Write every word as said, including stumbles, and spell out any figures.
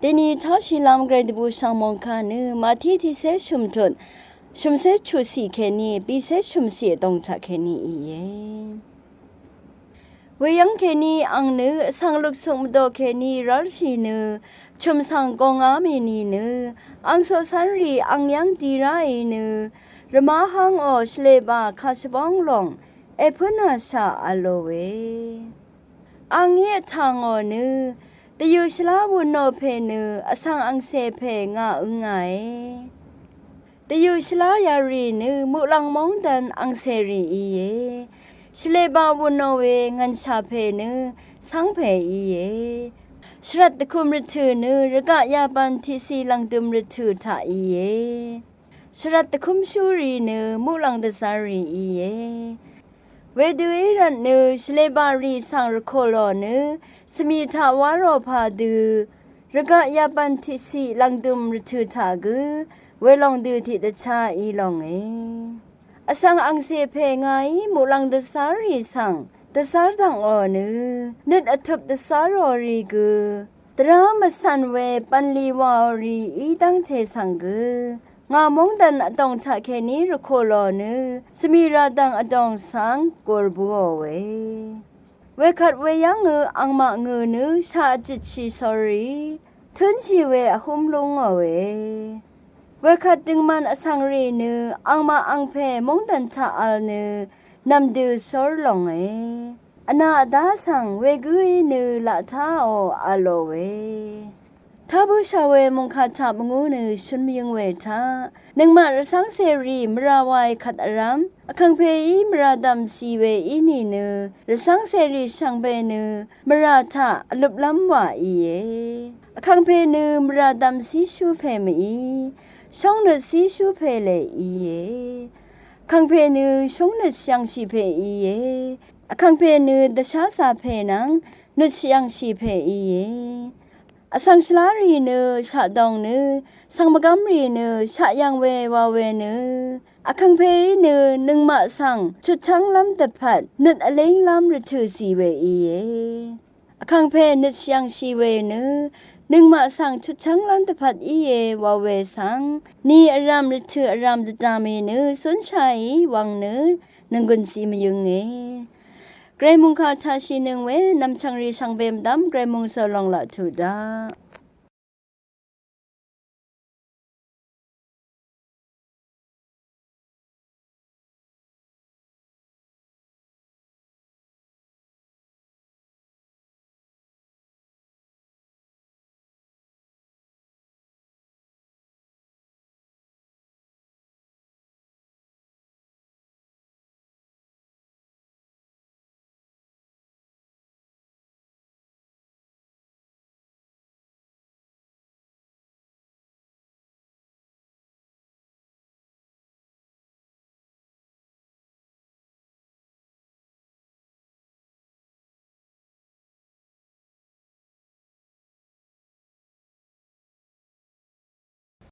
Deni tashì lam gvray dvbù shvng mòngkà nø Mati tiqcé shø̀mtut shø̀mcé chuqciq kèní bicé shø̀mciq vdòng taq kèní íe. Weyv́ng kèní ang nø vsvng lukcuk mvdò kèní rv́lshì nø chø̀m svng gòngá mì nìnø ang coqcv́nrì ang yv́ng di ráì nø rvmá háng ò shvlebà kà shvbóng lòng èpǿnàshà v̄l lòe. Angí vtà ngò nø dvyø̀ shvlá wunò pè nø vsvng angcè pè ngà øngàe. Dvyø̀ shvlá yarì nø muqlàng móngdàn angcèrì íe. Shvlebà wunò we ngv̀nshà pè nø cv́ngpè íe. Shvrvt dvkø̄m rvtø̀ nø rvgaq yabàn tiqciq lv̀ngdø̀m rvtø̀ taq íe. Shvrvt dvkø̄mshúrì nø muqlàng dvzv̄rrì íe. Wedø í rvt nø shvlebàrì svng rvkò lò nø svmì taq wá rò pà dø rvgaq yabàn tiqciq lv̀ngdø̀m rvtø̀ taq gø welòng dø tiqdvchá í lònge. Vsvng angcè pè ngàí muqlàng dvzv́rrì svng dvzv́r dv̀ngò nø nøt vtøp dvzv́rò rì gø dvrá mvcv̀n we bv̀nlì wàò rì í dv́ngte svng gø ngà móngdàn vdòng taq kèní rvkò lò nø svmì ràdv̀ng vdòng svng gùr bǿòe. Wekvt weyv́ngø angmaq ngø̀ nø shaq vjøtshì sórí tǿnshì we vhúm lúngòe. Wekvt døngman vsvngrì nø angmaq angpè móngdàn taq v̄l nø nv̀mdø sór lònge. Vnà vdá svng wegǿí nø laq táò v̄l lòe. Tá bǿshà we mòngkà taq mvngú nø shøn mvyøng we taq nøngmaq rvcv́ngcèrì mvrà wàì kvt vrv́m vkàngpèí mvrà dv̀mcì we í nìnø rvcv́ngcèrì shvngbe nø mvrà taq vløplv́m wà íe. Vkàngpè nø mvrà dv̀mcíshú pè mèí shóngnøtcíshú pè lè íe. Vkàngpè nø shóngnøt shvyv̀ngshì pè íe. Vkàngpè nø dvsházā pè nvng nøt shvyv̀ngshì pè íe. Vsvng shvlárì nø shaqdòng nø svng mvgv́mrì nø shaqyv̀ng we wa we nø vkàngpèí nø nøngmaq svng chutchv́nglv́m dvpvt nøt vlénglv́m rvtø̀ zì we íe. Vkàngpè nøt shvyv̀ngshì we nø nøngmaq svng chutchv́nglv́m dvpvt íe wa we svng ni vrv̀m rvtø̀ vrv̀m dvdv̀mì nø cúnshàì wvng nø nònggùn zì mvyønge. Gvray mòngkà taq shìnøng we nv̀mchv̀ngrì shvngbe mvdv́m gvray mòngsø lòng laq tuq daq.